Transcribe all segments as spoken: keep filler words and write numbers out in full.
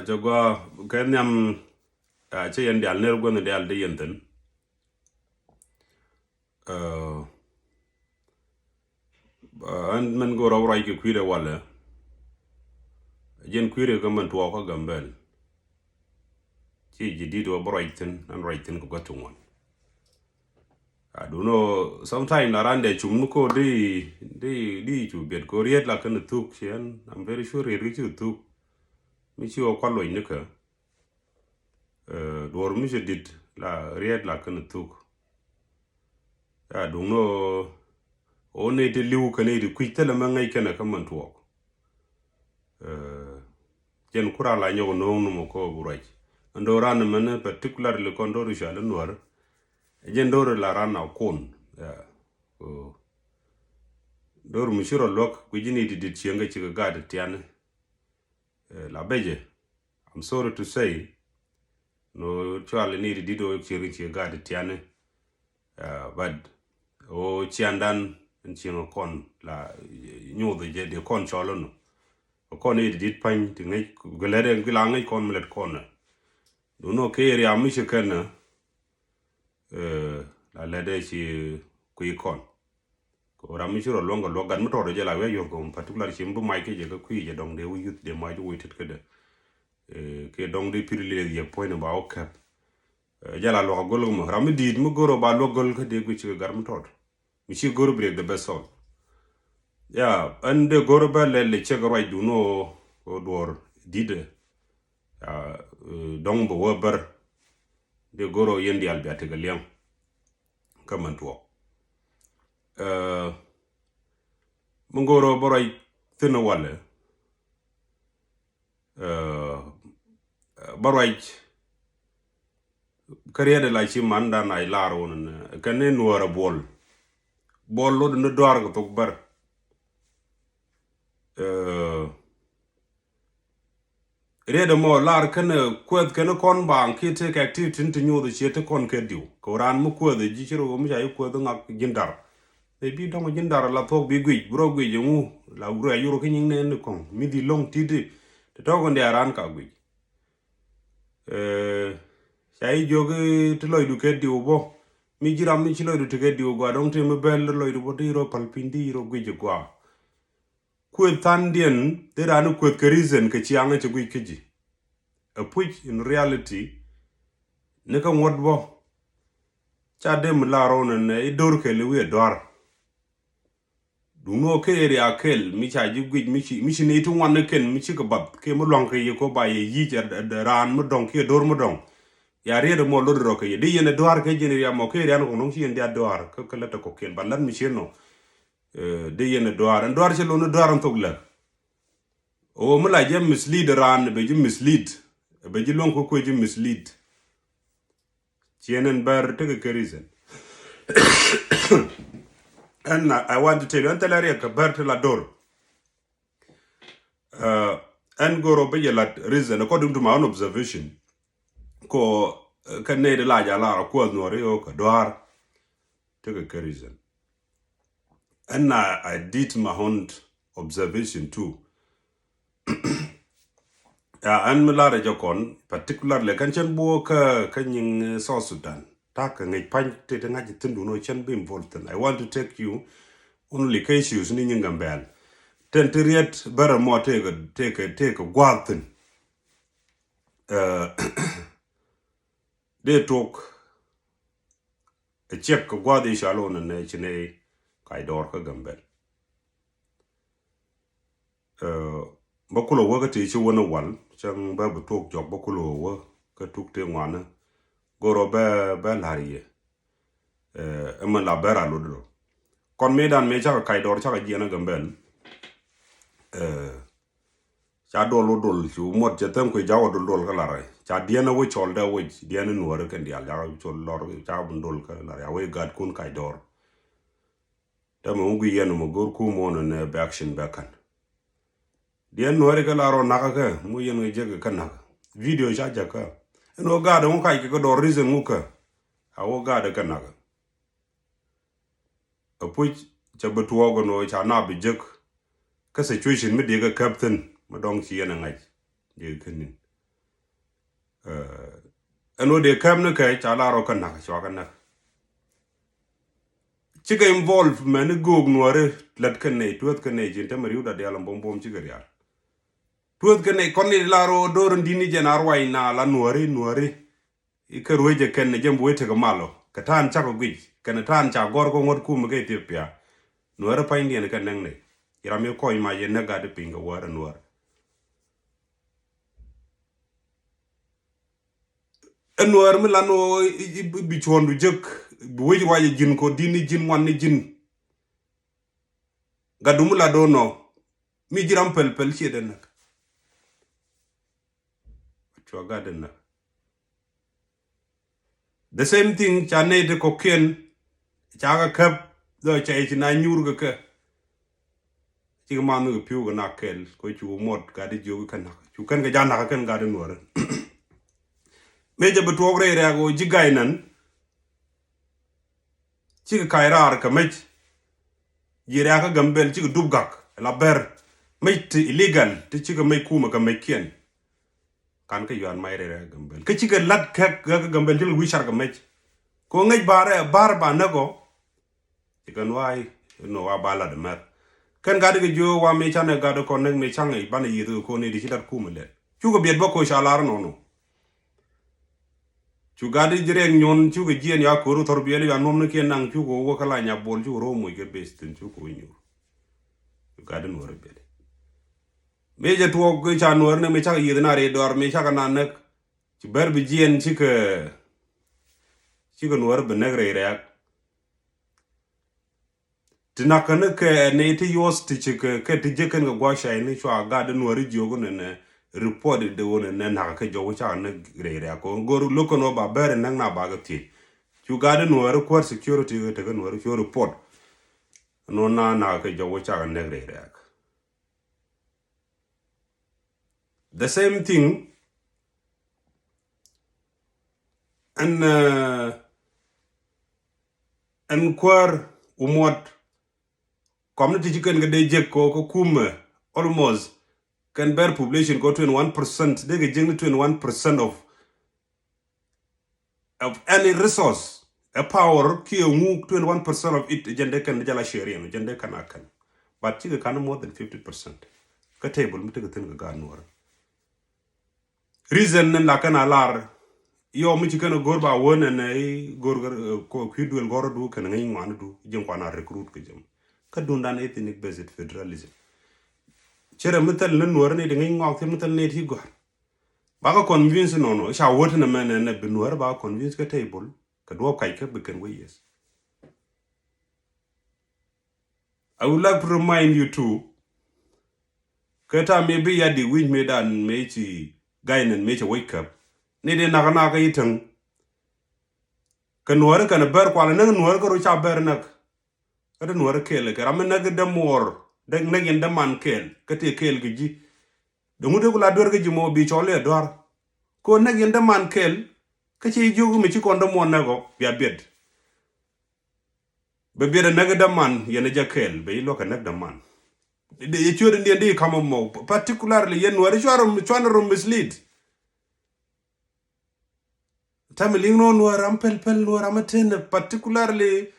Jɛ gua kɛ nhiam. Cɛ yɛn dial ner guänh dial di yɛn thin. Ɛn mɛn go̱o̱r ɔ ruac kɛ kui̱dɛ walɛ. Jɛn kui̱dɛ kɛ mɛn tuɔɔk kä Gambɛl. Ci ji̱ di̱t wä bä ruac thin ɛn ruac thin kɛ gua̱th ti ŋuan. I don't know, sometime la randɛ cum ni ko di di di cu biɛt ko riet la kɛn thuk ciɛn. I'm very sure riet ki ci thuk. Mi ci wä kual lony ni kɛ. Duɔr mi ci dit la riet la kɛn thuk. I don't know. O ni ti liw kɛn ti kuic thilɛ mɛ ŋäc kɛn kä mɛn tuɔɔk. Jɛn kura la nyɔk no̱o̱ŋ ni mɔ kɔ bu ruac. Ɛn do̱ran mɛn particularly kɔn do̱r cual nuɔr. Jɛn do̱r la ran a kun. Do̱r mi ci rɔ luäk kui̱ ji̱ ni ti dit cieŋ kɛ cikɛ gat tiani. La becɛ. I'm sorry to say. No cual ni ti dit o cieŋ cikɛ gat tiani. But o ciandan ɛn cieŋ kɔn la nyuth jɛ di kɔn cɔl no. Kɔn ni ti dit pany ti ŋäc gɛlɛt ɛn gila ŋäc kɔn mi lɛt kɔn. Duno kɛ area mi ci kɛn. La lɛt ɛ ci kui̱ kɔn. Kɛ ram mi ci rɔ luɔ̱ŋ kɛ luɔ̱k gat mi tɔɔt jɛ la wi̱i̱ a yuɔth kɛ particular ci mi bi mac kɛ jɛ kɛ kui̱ jɛ dɔŋ dee wi̱i̱ youth dee mac wi̱i̱ tet kädɛ. Kɛ dɔŋ dee pir lieth yɛ puɔ̱ny ni ba wä kɛp. Jɛ la luɔk a go̱l kɛ mɔ ram mi di̱i̱t mi go̱r ɔ ba luɔk go̱l kä dee guic ci kɛ gat mi tɔɔt. Mi ci go̱r break the best song. Ya ɛn dee go̱r bɛ lɛl lɛ cɛ kɛ ruac dun ɔ duɔr di̱t ɛ. Dɔŋ bɛ wä bär. Dee go̱r ɔ yɛn dial bia tekɛ liɛŋ. Kä mɛn tuɔɔk. Mi go̱r ɔ bä ruac thin walɛ. Bä ruac. Kä riɛt la ci man dan a ilar wun ni kɛn ni nuɔɔr a buɔl. Buɔl lot ni duar kɛ thok bär. Riɛt mɔ lar kɛn kuɛth kɛn kɔn baŋ ki tek activity ni ti nyuuth cie ti kɔn kɛ diw kɛ ran mi kuɛth ji̱ ci rok mi ca yi kuɛth ŋak ji̱n dar. Maybe dɔŋ ji̱n dar la thuɔk bi guic bi rɔ guic ŋu la wurɛ yur ki nyiŋ nɛn ni kɔŋ mi dhi loŋ titi. Ti tɔk in diaran ka guic. Ca yi jiök ti lɔcdu kɛ diw bɔ mi ji̱ ram mi ci lɔcdu ti kɛ diw gua dɔŋ ti mi bɛl lɔcdu bɔ ti rɔ pal piny ti rɔ guic gua. Kueth thandiɛn ti rani kueth kɛ reason kɛ ciaŋ cɛ guic kä ji̱. A puc in reality ni kä ŋuɔt bɔ. Ca dem la rɔw nɛ nɛ i dor kɛl i wiɛ dɔar. Duŋ ni wä kɛ area kɛl mi ca ji̱ guic mi ci mi ci ni ti ŋuan ni kɛn mi ci kɛ bath kɛ mi luaŋ kɛ yɛ ko ba yɛ yic raan mi dɔŋ kiɛ dor mi dɔŋ. Ya riet mɔ lot rɔ kɛ yɛ di yɛn dɔar kɛ ji̱n area mɔ kɛ area ni kɔŋ dɔŋ ci yɛn dia dɔar kɛ kɛ lät kɔ kɛn ba lät mi ci nɔ. Di yɛn dɔar ɛn dɔar ci lon dɔar ɛn thok lɛ. O mi la jɛ mislead raan bɛ ji̱ mislead bɛ ji̱ luɔŋ kɛ kuɛ ji̱ mislead. Ciɛn ɛn bɛr tekɛ kɛ reason. And I want to tell you ɛn thilɛ riɛk kɛ bɛr ti la dor. Ɛn goro bɛ jɛ lat reason according to my own observation. Ko kɛ nɛy di la ja lar a kuɔth nuɔri o kɛ duar. Tekɛ kɛ reason. And I, I did my own observation too. Ya ɛn mi lar jɛ kɔn particularly kɛn cɛn buɔ kä kä nyiŋ South Sudan. Tak kɛ ŋic pany ti ti ŋa̱c thin dun o cɛn bi involved thin. I want to take you only kɛ issues ni nyiŋ Gambɛl. Ten ti riet bärɛ mɔ tekɛ tekɛ tekɛ gua̱a̱th thin. Dee tok. Ɛ ciɛk kɛ gua̱a̱th i̱ ca lo̱n ɛnɛ ci nɛ kac dɔɔr kä Gambɛl. Bä kulɛ wä kä ti ci wä ni wal cäŋ bä bi tuɔk jɔk bä kulɛ wä kä tuk ti ŋuanä. Gorɔ bɛ bɛ la̱r yɛ. Ɛmɛ la bɛ ra lot rɔ kɔn mëë dan mëë cakɛ kac dɔɔr cakɛ jiɛn ɛ Gambɛl. Ca dol wä dol cu muɔt cɛ thɛm kui̱ ca wä dol dol kä lar ca diɛn a wä cɔl dɛ wec diɛn a nuɔri kɛn dial ca cɔl lɔr ca bin dol kä lar ca wä gat kun kac dɔr. Tɛ mɛ wä gui yɛn mɛ gor ku muɔn nɛ bɛ action bɛ kan. Diɛn nuɔri kä lar wä nak kä mu yɛn ŋa jek kä nak. Video ca jek kä ɛn wä gat wä kac kɛ kä dɔr reason wä kä. A wä gat kä nak. Ɛ puc cɛ bi tuɔɔk ɛn ɣöö ca nap bi jek kä situation mi dikɛ käp thi̱n mi dɔ̱ŋ ci yɛn ɛ ŋa̱c dikɛ känin. Ɛn ɣöö dee kɛm ni kɛ ca lar ɔ kä nak cua kä nak. Cikɛ involve mɛn i̱ göök nuɔri lät kɛ nɛy tuɔth kɛ nɛy cin te mɛ ri̱wda diaal ɛn buɔ̱m buɔ̱m cikɛ rial. Tuɔth kɛ nɛy kɔn ni lar ɔ do̱r in di̱t ni jɛn a ruac na la nuɔri nuɔri. Ikä ruecɛ kɛn ni jɛn bi wec tekɛ mal ɔ kɛ ta̱a̱n cakɔ guic kɛn ta̱a̱n ca gɔr kɛ ŋuɔ̱t kumɛ kɛ Ethiopia. Nuɔri pa̱nydiɛn kɛ nɛŋ nɛy iram i̱ kɔc mac in näk gat i̱ piny kɛ wäär ɛ nuɔr. Ɛ nuäär mi lan ɣöö bi cuɔ̱ɔ̱ndu jek bi wec ruac ɛ ji̱n kɔ di̱n ni ji̱n ŋuan ni ji̱n. Gatdu mi la do̱n nɔ mi ji̱ ram pɛl pɛl ciɛ dee näk. Cua gat dee näk. The same thing ca nɛy ti kɔ̱kiɛn ca kɛ käp dhɔ ca i̱ ci na nyuur kɛ kɛ. Cikɛ man kɛ pi̱w kɛ nak kɛl kɛ cu muɔt gat di jiök kɛ nak cu kɛn kɛ ja nak kɛn gat di nuɔrɛ. Mëë jɛ bi tuɔɔk rɛy rɛɛk ɣöö ji̱ ga̱y nän. Cikɛ ka̱c raar kɛ mec. Ji̱ rɛɛk kä Gambel cikɛ dup gak la bɛr mec ti illegal ti cikɛ mec kumɛ kɛ mec kiɛn. Kan kä yuan mac rɛy rɛɛk kä Gambel kä cikɛ lat kɛ kä Gambel cikɛ wi̱i̱ car kɛ mec. Kɛ ɣöö ŋäc ba̱a̱r ɛ ba̱a̱r ba näk ɔ. Ci kɛn wa̱a̱ i̱ nɔ wa ba lat mɛr. Kɛn gat kɛ jiö wa mi canɛ gat kɔn näk mi caŋ i̱ banɛ yieth kɛ kɔn i̱ di ci lat kumɛ lɛt. Cukɛ biɛt bä koc ca lar nɔnɔ. Cu gat i̱ ji̱ rɛk nyuɔn cukɛ jiɛn ya ko̱r thɔr biɛl ya nuɔm ni kiɛ naŋ cukɛ wä kä la nya bol cukɛ rɔ moc kɛ bes thin cukɛ wä nyuur. Cu gat i̱ nuɔr biɛl. Mi jɛ tuɔɔk ca nuɔr ni mi cakɛ yieth na ri dɔr mi cakɛ na näk. Ci bɛr bi jiɛn cikɛ cikɛ nuɔr bi näk rɛy rɛk. Ti nakä ni kɛ ni ti yuɔth ti ci kɛ kɛ ti jek kɛn kɛ gua̱c cay ni cua gat di nuɔri jiök ni nɛ report di wun ni nɛ nakä kɛ jɔw ca ni rɛy rɛk ko gor lo̱k kɛn wä ba bɛr näk na ba kɛ thiec. Cu gat di nuɔri kuäär security kɛ tekɛ nuɔri cu report. Nɔ na nakä kɛ jɔw ca ni rɛy rɛk. The same thing. Ɛn ɛn kuäär umɔt community ci kɛn kɛ dee jek kɔ kɛ kumɛ almost kɛn bɛr population kɔ twenty one percent dee kɛ jek ni twenty one percent of of any resource. A power kiɛ ŋu twenty one percent of it jɛn dee kɛn jala share yɛn jɛn dee kɛn a kɛn. But cikɛ kan more than fifty percent kä table mi tekɛ thin kɛ gaat nuɔr. Reason ni la kɛn a lar yɔ mi ci kɛn a go̱r ba wä nɛn i̱ go̱r kɔ kui̱ duel gɔr du kɛn ŋäc ŋuan du jiŋ kuan a recruit kɛ jɛ. Kä dundan ethnic based federalism. Cɛ rɛ mi thil ni nuɔr ni di ŋäc ŋuak thil mi thil ni ti gɔr. Bakɛ convince nɔnɔ i̱ ca wä ti nɛ mɛn nɛ bi nuɔr bakɛ convince kä table kɛ duɔp kac kä bi kɛn wä yes. I would like to remind you too. Kɛ tam mi bi ya di wi̱c mi dan mi ci ga̱y nɛn mi ci wec käp ni di nak nak i̱ täŋ. Kɛ nuɔri kɛn bɛr kual näk nuɔri kä ru ca bɛr näk. Kä ti nuɔri kɛɛl kɛ ram mi näk dämuɔr däk näk yɛn däman kɛɛl kä ti kɛɛl kɛ ji̱. Däŋu dee ku la duer kä ji̱ mɔ bi cɔl i̱ duar. Ko näk yɛn däman kɛɛl kä ci jiök mi ci kɔn dämuɔr näk ɔ bia biɛt. Bɛ biɛt ɛ näk däman yɛn ɛ jɛ kɛɛl bɛ i̱ luɔk ɛ näk däman. Yɛ ciöt in diɛn di kamɔ mɔ particularly yɛn nuɔri cuan rɔ mislead. Tami liŋ nɔ nuɔr ram pɛl pɛl nuɔr ram ten particularly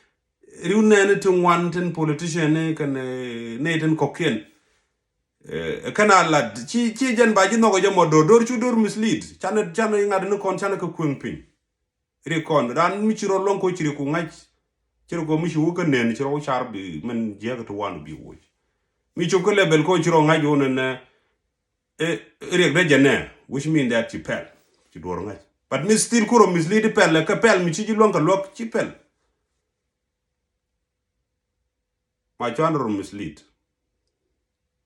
riw nɛni ti ŋuan tin politician ni kɛn ni tin kɔkiɛn. Kɛn a lat ci ci jɛn ba ji̱ nhɔk jɛ mɔ dor dor cu dor mislead can can ŋa̱t ni kɔn can kɛ kueŋ piny. Ri kɔn ran mi ci rɔ lɔŋ ko ci ri ku ŋa̱c ci ri ko mi ci wä kä nɛn ci rɔ car bi mɛn jiɛk ti wan bi woc. Mi cop kä level ko ci rɔ ŋa̱c wä nɛnɛ. Riɛk dee jɛ nɛ which mean that ci pɛl ci duɔr ŋa̱c but mi still kurɔ mislead pɛl kɛ pɛl mi ci ji̱ luäŋ kɛ luäk ci pɛl. Ma cuan rɔ mislead.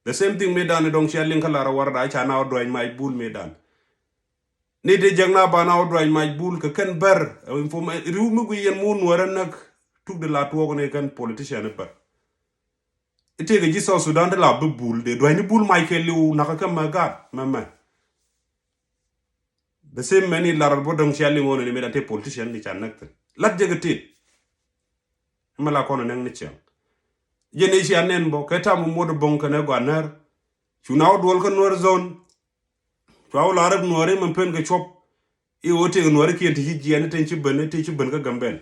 The same thing mi dan dɔŋ cia liŋ kä lar war da ca na wä duany ma bul mi dan. Ni di jek na ba na wä duany ma bul kɛ kɛn bär riw mi gui yɛn mu nuɔrɛ näk. Tuk di la tuɔk ni kɛn politician bär. Itekɛ ji̱ South Sudan ti la bi bul dee dua̱cni bul mac kɛ liw nakä kä mɛ gaat mɛ mɛ. The same mɛn i̱ lar bä dɔ̱ŋ cia liŋ ɣöö nɛn i̱ mëë dan te politician ni ca näk thin lat jɛ kɛ tit. Mɛ la kɔn ɛ näk ni ciaŋ. Jɛ ni cia nɛn bä kɛ tam muɔt bo̱ŋ kɛn ɛ gɔaa nɛr. Cu na wä duɔl kä nuɔr zone. Cua wä la rɛp nuɔri mɛ pen kɛ cuɔp. I̱ ɣöö tëëkɛ nuääri kiɛn ti ci jiɛɛn, tin ci ben, tin ci ben kä Gambɛl.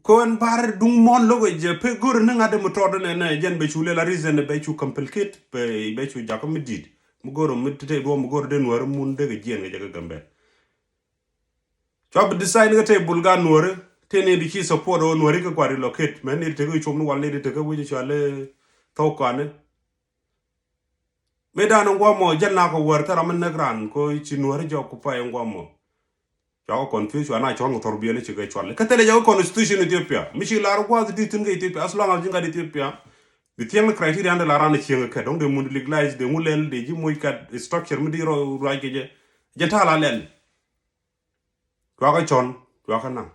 Kɛ ɣän bar duŋ muɔ̱ɔ̱n lo̱kɛ jɛ pek go̱r ni ŋa̱t mi tɔɔt nɛ nɛ jɛn bɛ cu lɛl a reason bɛ cu complicate bɛ, bɛ cu jakä mi di̱i̱t. Mi go̱r mi tete duɔ̱ɔ̱m mi go̱r dee nuääri mun dee kɛ jiɛɛn kɛ jɛ kä Gambɛl. Cua bi design kä table ga nuääri, te ni di ci support ɔ nuääri kä kua relocate. Mɛ ni di te kä com ni wal ni di te kä wi̱c cua lɛ thok kɔani. Mëë dan in guamɔ jɛn na kɛ wär kä ram in näk ran ko ci nuääri jɛ occupy in guamɔ. Cua kɛ confuse, cua na cɔn kɛ thɔr biɛl ci kɛ cual. Kä thilɛ jɛ kɛ constitution Ethiopia. Mi ci lar guath di thin kɛ Ethiopia, as long as ji̱n gat Ethiopia. Bi thiɛŋ ni criteria ni la ran cieŋ kɛ dɔŋ de mun legalize de ŋu lɛl de ji̱ moc kat structure mi di rɔ ruac kɛ jɛ. Jɛ ta̱a̱ la lɛl. Cua kɛ cɔn, cua kɛ naŋ.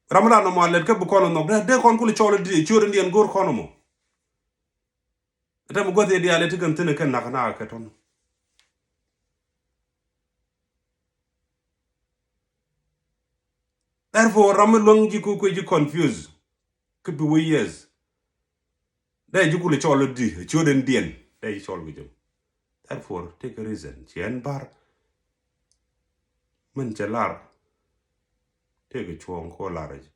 Ram la nɔmɔ a lɛt kä bi kɔn nhɔk dee, dee kɔn kul cɔl di ciöt in diɛn go̱r kɔn mɔ. Ɛ tɛm guath yɛ diaal ɛ ti kɛn thin ɛ kɛn nak na kɛ tɔn. Therefore ram mi luäŋ ji̱ ku kuɛ ji̱ confuse. Kä bi wee yes. Dee ji̱ kul cɔl di ciöt in diɛn dee ji̱ cɔl kɛ jɛ. Therefore take a reason ci ɛn bar. Min cɛ lar. Tëëkɛ cuɔ̱ɔ̱ŋ kɛ ɣöö la̱rä jɛ.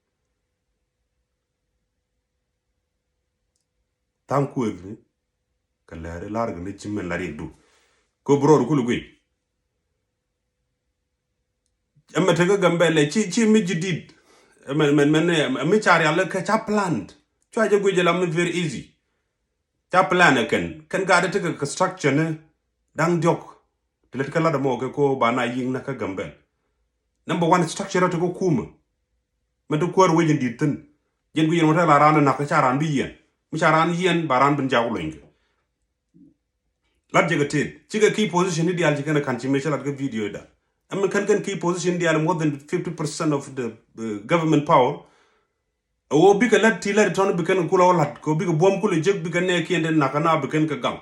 Tha̱a̱ŋ kuëëkni kɛ lääri la̱rkɛ ni ci min la riɛkdu. Kɛ ɣöö bi rɔɔd kul guic. Ɛmɛ tekä Gambɛlɛ ci, ci mi ji̱ di̱t. Ɛmɛ, ɛmɛ, ɛmɛ, ɛmɛ mi ca rial kɛ ca planned. Cua jɛ guic jɛ la mi very easy. Ca plan ɛ kɛn kɛn gaat ɛ tekɛ kɛ structure ni da̱ŋ diɔ̱k. Ti lät kä lat ɛmɔ kɛ ko ba na yiŋ na kä Gambɛl. Number one, structure ɛ tekɛ kumä. Mɛ ti kuäär wec in di̱t thi̱n. Jɛn ku yɛn wä te la raan ɛ nak kä ca raan bi yiɛn. Mi ca raan yiɛn ba raan bin jak wä lony kɛ. Lat jɛ kɛ tet cikɛ key position ni diaal ci kɛn ɛ ka̱n ci mëë cä lat kä video da. Ɛmɛ kɛn kɛn key position diaal more than fifty percent of the uh, government power. A ɣöö bikɛ lät ti lät tɔn bikɛn kɛ kulɛ wä la̱t kɛ ɣöö bikɛ buɔ̱m kulɛ jek bikɛ nɛɛkiɛn ti nakä na bikɛn kɛ gaŋ.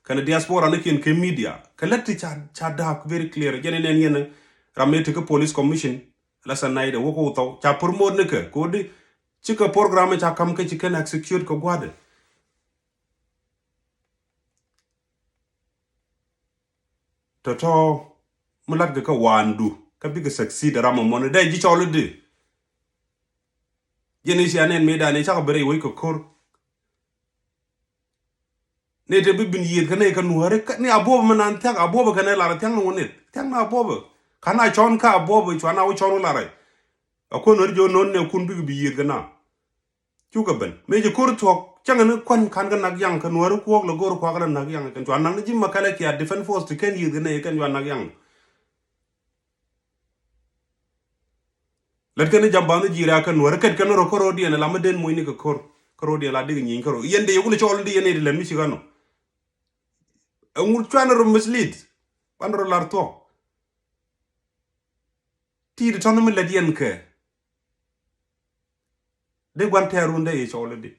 Kɛnɛ diaspora ni kiɛn kɛ media kɛ lät ti ca, ca da̱a̱k very clear. Jɛn in ɛn yɛn ram mëë ti kä police commission. La sa nayit ɛ wä kä wä thɔw ca promote ni kɛ kɛ ɣöö di cikɛ program ca ka̱m kä ci kɛn execute kɛ gua̱dɛ. Tɔ̱tɔ̱ mi latkɛ kä wa̱a̱ndu kä bikɛ succeed ram ɛmɔni dee ji̱ cɔl i̱di. Jɛn i̱ cia nɛn mëëdan i̱ cakɔ ben rɛy wec kɛ ko̱r. Ni te bi bin yiëëth kä nɛy kä nuääri ni abuɔbä mi nan thia̱k abuɔbä kɛn ɛ lar thia̱k ni wä nith thia̱k ni abuɔbä. Ka̱n a cɔn kä abuɔbä cuan a wä cɔn wä lar rɛy. A kuäär nuääri jiɔ no̱n nɛ kun bikɛ bi yiëëth kä na. Cukɛ ben mëë ci ko̱r thuɔ̱k cäŋɛ ni kuän ka̱n kä nak yaŋ kɛ nuääri kuɔ̱k lɛ go̱o̱r kuakä lɛ nak yaŋ kɛn cua nak ni ji̱ ma kɛlɛ kia defense force ti kɛn yiëth kɛ nɛy kɛn cua nak yaŋ. Lät kɛn ni jam ba̱n ni ji̱ ria kɛ nuäär kɛt kɛn rɔ kä ro̱diɛn la mi den mucni kɛ ko̱r. Kä ro̱diɛn la dik nyieny kä ro̱ yɛn de yɛ wulɛ cɔl di yɛn iti lɛn mi ci ɣän ɔ. Ɛŋu cuan rɔ mislead ban rɔ lar thuɔ̱k. Ti̱i̱t tɔ̱n mi lät yɛn kɛ dee gua̱n tɛɛrun dee yɛ cɔl di.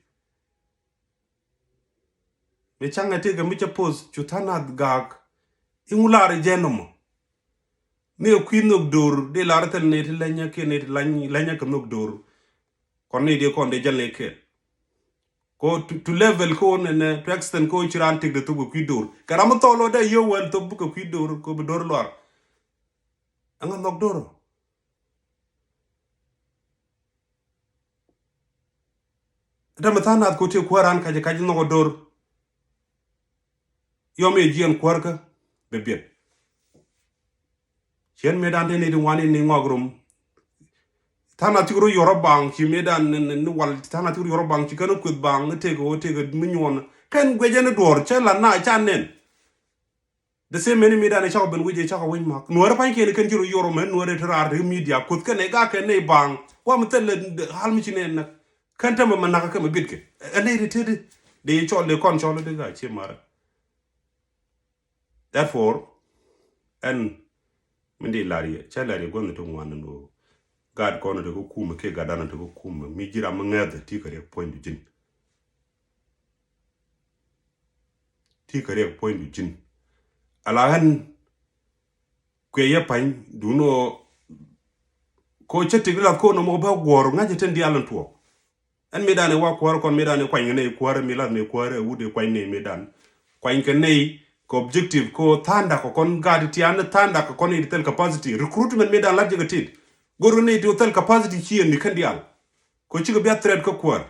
Mi caŋɛ tëëkɛ mi cɛ poth cu tha̱nath gaak i̱ ŋu laar jɛ nɔmɔ. Mi ɛ kui̱ nhök do̱r dee laar thil ni ti lɛnyä kiɛ ni ti lɛnyä kɛ nhök do̱r. Kɔn ni dee kɔn dee jäl ni kiɛ ko to level ko nɛnɛ to extent ko ci raan tëk dee thok kɛ kui̱ do̱r kɛ ram mi thɔɔl ɔ dee yio̱w wɛl thok bukɛ kui̱ do̱r ko bi do̱r luar. Ɛŋa nhɔk do̱r ɔ. Dämɛ tha̱a̱ŋ nath ko̱ tëë kuäär raan kac kac nhɔk ɔ do̱r. Yɔm yɛ jiɛn kuäärkä bɛ biɛt. Ciɛn mëëdan te ni ti ŋuan in ni ŋɔak rom. Tha̱a̱ŋ nath cik rɔ yɔr ɔ baŋ ci mëëdan ni wal tha̱a̱ŋ nath cik rɔ yɔr ɔ baŋ ci kɛn ɔ kueth baŋ ni tëëk ɔ tëëk mi nyuɔn kɛn guecɛ ni duɔ̱ɔ̱r cɛ la na ca nɛn. The same many media ni cakɔ ben wi̱c ɛ cakɔ wi̱c mak nuɔrɛ pa̱ny kiɛn kɛn ci ro yoro mɛ nuɔrɛ ti raar ti media kuth kɛn ɛ ga kɛn ni baŋ wa mi thil hal mi ci nɛn nak kɛn tämɛ mɛ nak kɛ mɛ bit kɛ ɛ nɛy ti teti de cɔl de kɔn cɔl de ga ci marɛ. Therefore ɛn min di lar yɛ cɛ lar yɛ guɔn ti ŋuan ni do gaat kɔn ti kɛ kumɛ kɛ gaat dan ti kɛ kumɛ mi ji̱ ram mi ŋɛth ti kɛ riɛk puɔ̱ny du ji̱n. Ti kɛ riɛk puɔ̱ny du ji̱n. Ala ɣän kuɛ yɛ pa̱ny duun ɣöö ko cä tik di lath ko nɔmɔ bä guɔ̱ɔ̱r ŋa̱cä tin diaal in tuɔɔk. Ɛn mëëdan ɛ wa kuäär kɔn mëëdan ɛ kuany kɛ nɛy kuäär mi lath nɛy kuäär ɛ wut ɛ kuany nɛy mëëdan. Kuany kɛ nɛy kɛ objective, kɛ ɣöö tha̱a̱ŋda kɛ kɔn gaat ti tian, tha̱a̱ŋda kɛ kɔn i̱ ti thil capacity. Recruitment mëë dan lat jɛ kɛ tit. Go̱r ni ti thil capacity ci ɛn ni kɛn diaal. Kɛ ɣöö cikɛ bia threat kä kuäär.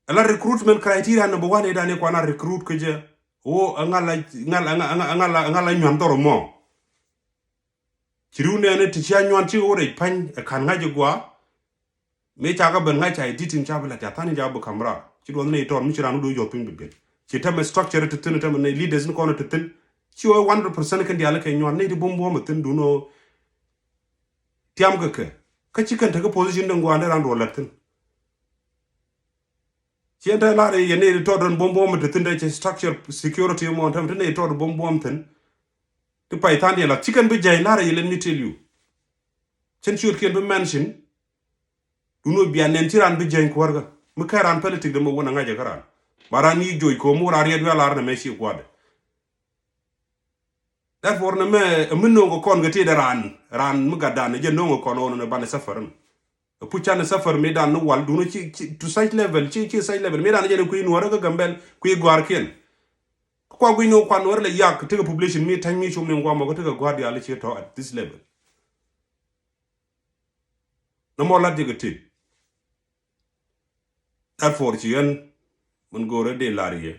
Ala recruitment criteria number one i̱ dan i̱ kuan a recruit kä jɛ. Ɣöö ɛ ŋa la, ŋa la, ŋa la, ŋa la nyuan dhɔr mɔ. Ci riw nɛɛni ti cia nyuan ci ɣöö rɛc pa̱ny ɛ ka̱n ŋa̱c ɛ gua. Mëë ca kɛ ben ŋa̱c ca i̱ di̱t in ca bi la ca tha̱n in ca bi ka̱m raar. Ci duɔth ni i̱ tɔɔr mi ci raan wä do̱ jɔth piny bi ben. Ci tɛmɛ structure ti thi̱n, tɛmɛ ni leaders ni kɔn ti thi̱n. Ci ɣöö one hundred percent kɛn diaal kɛ nyuan ni ti buɔ̱m buɔ̱m ɛ thi̱n dun ɣöö tiam kɛ kɛ. Kä ci kɛn tekɛ position den gua̱a̱n dee raan duɔl lät thi̱n. Ci ɛn te lar i̱ yɛn ni ti tɔɔr den buɔ̱m buɔ̱m ɛ ti thi̱n dee ci structure security mɔ tɛmɛ ti ni tɔɔr buɔ̱m buɔ̱m thi̱n. Ti pay tha̱a̱ŋ diɛ la ci kɛn bi jɛny lar i̱ let me tell you. Cɛn ciötkiɛn bi mention. Dun wä bian nɛn ci ran bi jɛny kuäärkä. Mi kɛ ran politik de mɛ wä na ŋa̱cä kä ran. Ba ran ni joc ko̱o̱m wä ran riɛt wial lar nɛ mɛ ci kuäärde. Therefore nɛ mɛ ɛ mi no̱o̱ŋ kɛ kɔn kɛ ti dee ran, ran mi gat dan ɛ jɛ no̱o̱ŋ kɛ kɔn ɣɔn nɛ banɛ suffer. Ɛ puc canɛ suffer mi dan ni wal dun ci, ci to such level, ci, ci such level mi dan jɛ ni kui̱ nuɔrä kä Gambɛl kui̱ gɔ̱a̱rkiɛn. Kua gui̱ny ni wä kuan nuɔrä lɛ yak tekɛ population mi ta̱ny mi com ni ŋuam mɔ kä tekɛ gɔ̱a̱r diaal ci tɔ at this level. Nɔmɔ lat jɛ kɛ tit. Therefore ci ɣän min go̱o̱rä dee lar yɛ.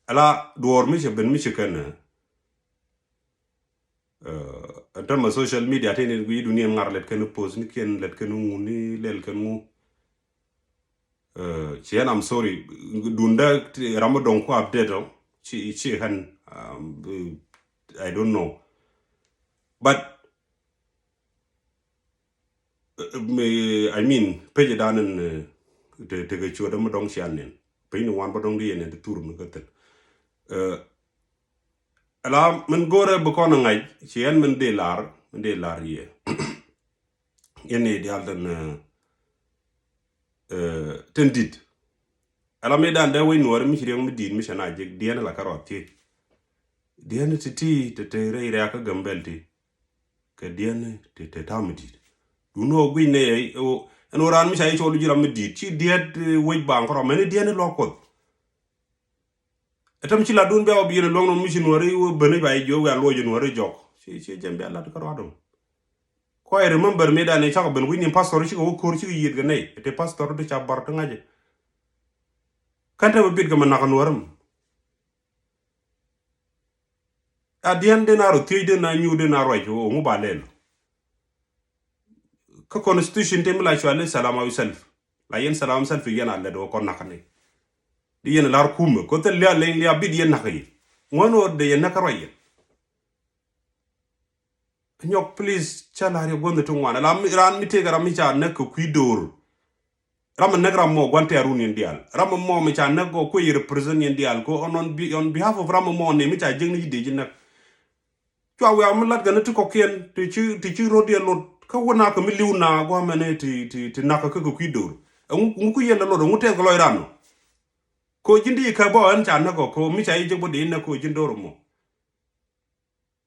Ala duɔɔr mi cɛ ben mi cɛ kɛn ɛ, ɛn tämɛ social media tini gui̱i̱ duniɛn ŋar lɛt kɛn post ni kiɛn lɛt kɛn ŋu ni lɛl kɛn ŋu. Ɛ, ci ɣän, I'm sorry. Dundä ram mi dɔŋ ku update ɔ ci, ci ɣän, um, I don't know. But I mean page dan in te, tekɛ cuɔt mi dɔŋ cian nin page ni wan ba dɔŋ di yɛn in te thur ni kä thin. Ala min go̱rɛ bi kɔn ŋa̱c ci ɛn min di lar, min di lar yɛ. Yɛn ni dial den tin dit. Ala mi dan dee wec nuɔri mi ci riɛŋ mi dit mi cɛ na jek diɛn la kɛ rɔth ti. Diɛn ti ti te te rɛy rɛk kä Gambɛl ti. Kɛ diɛn ti te tam mi dit. Dun wä guic ne ɛn wä ran mi ca yi cɔl jiram mi dit ci diɛt wec baŋ kɔrɔ mɛni diɛn luɔk kuɔth. Ɛtɛm ci la dun bɛ wä bi yɛn luɔk nɔ mi ci nuɔri wä ben ba yi jiɔ wɛ a luɔc nuɔri jɔk ci ci jɛm bɛ lat kɛ rɔadum. Kua I remember mi dan ni cakɔ ben wi̱ny ni pastor cikɛ wä ko̱r cikɛ yieth kɛ nɛy ti pastor ti ca bar ti ŋa̱cɛ. Kɛn te bɛ bit kɛ mɛ nak nuɔrem. A diɛn den a rɔ thiec den a nyu den a ruac ŋu ba lɛl. Kä constitution te mi la cuali salam awi self la yɛn salam self yɛn a lɛt wä kɔn nak ni. Di yɛn lar kumɛ ko thil lia leny lia bit yɛn nak yi. Ŋuan wä de yɛn nak ruac yɛn. Nyɔk please ca la̱r yɛ guɔ̱nh ti ŋuan ram mi, ram mi tëëkɛ ram mi ca näk kɛ kui̱ do̱r. Ram mi näk ram mɔ gua̱n tɛɛr run yɛn diaal ram mi mɔ mi ca näk kɔ kui̱ represent yɛn diaal kɔ on, on, be, on behalf of ram mi mɔ ni mi ca jiäk ni ci dee ji̱ näk. Cua wiaa mi lat kɛ ni ti kɔkiɛn ti ci, ti ci rot yɛ lot kä wä nak kɛ mi li̱w na gua̱mɛn ti, ti, ti nak kɛ kɛ kui̱ do̱r. Ɛŋu, ŋu kui̱ yɛn lɛ lot ɛŋu tɛɛth kɛ lɔc ran nɔ. Kɔ ji̱n di kɛ bɔ ɛn ca näk kɔ kɔ mi ca yi jiäk bä dee näk kɔ ji̱n do̱r mɔ.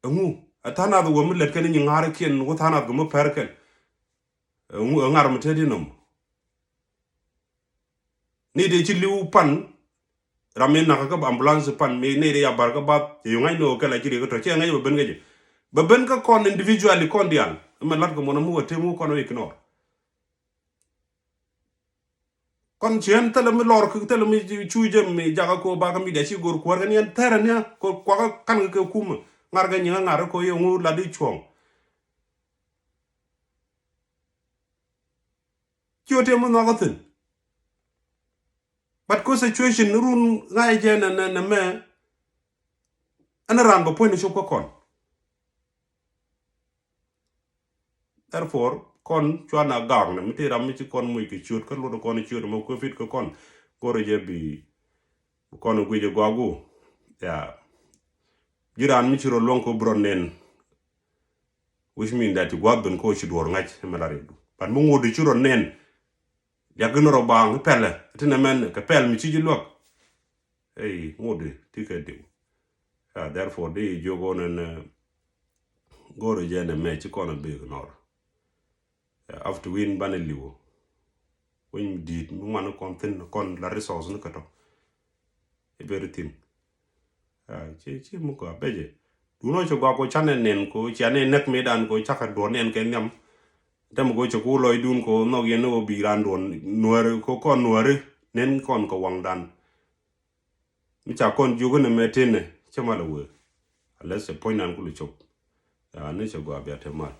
Ɛŋu ɛ tha̱a̱ŋ nath wä mi lät kɛn nyi ŋa̱r kiɛn wä tha̱a̱ŋ nath kɛ mi pɛr kɛn. Ɛŋu ɛ ŋa̱r mi tɛt inɔm. Ni dee ci li̱w pan ram mi nakä kä ambulance pan mi ni dee ya bar kä bath cɛ yo̱ŋ ŋa̱c ni wä kɛl a ci riek kä tɔ cɛ ŋa̱c bɛ ben kä jɛ. Bɛ ben kä kɔn individually kɔn dial. Ɛmɛ lat kɛ mɔnɔ mi wä tem wä kɔn wä ignore. Kɔn ci ɣän thilɛ mi lɔr ki thilɛ mi cu jɛ mi jakä ko bakä mi dɛ ci gor kuäär kɛ ni ɣän thɛrɛ ni ɣä ko kuakä kan kɛ kumä ŋar kɛ nyiŋä ŋar ko yɛ ŋu lat i̱ cuɔ̱ŋ. Ci ɣä tëë mi nhɔakä thi̱n. But ko situation run ŋa̱cä jɛ nɛ nɛ nɛ mɛ ɛn raan bɛ puɔ̱ny ni cop kä kɔn. Therefore kɔn cuan a gak nɛ mi ti ram mi ci kɔn muc kɛ ciöt kä luɔt kɔn ciöt mɛ kuɛ fit kä kɔn. Go̱rɛ jɛ bi kɔn guic ɛ guagu. Ya ji̱ raan mi ci rɔ luɔ̱ŋ kɛ bi rɔ nɛn. Which mean that ti gua̱th ben ko ci duɔr ŋa̱c mɛ la riɛkdu. But mi ŋot di ci rɔ nɛn. Liak in rɔ baaŋ pɛlɛ ti nɛ mɛn kɛ pɛl mi ci ji̱ luäk. Ey ŋot di ti kɛ diw. Therefore di jiök ɣän ɛn go̱rɛ jɛ nɛ mɛ ci kɔn a bek nɔr. After win banɛ liwä. Winy mi di̱i̱t mi ŋuan kɔn thi̱n kɔn la resource ni kä tɔ. Everything. Ci ci mi gɔaa bɛcɛ. Duŋ ɔ ci gɔaa ko canɛ nɛn ko cia nɛ näk mëëdan ko cakɛ duɔn nɛn kɛ nhiam. Tɛm ko ci ku lɔcdun ko nhɔk yɛn ni wä bi raan duɔn nuääri ko kɔn nuääri nɛn kɔn kɛ waŋdan. Mi ca kɔn jiök ni mɛ tënɛ cä mal a wee. Alɛ cɛ puɔ̱nydan kulu cop. Ya ni cɛ gɔaa bia te mal.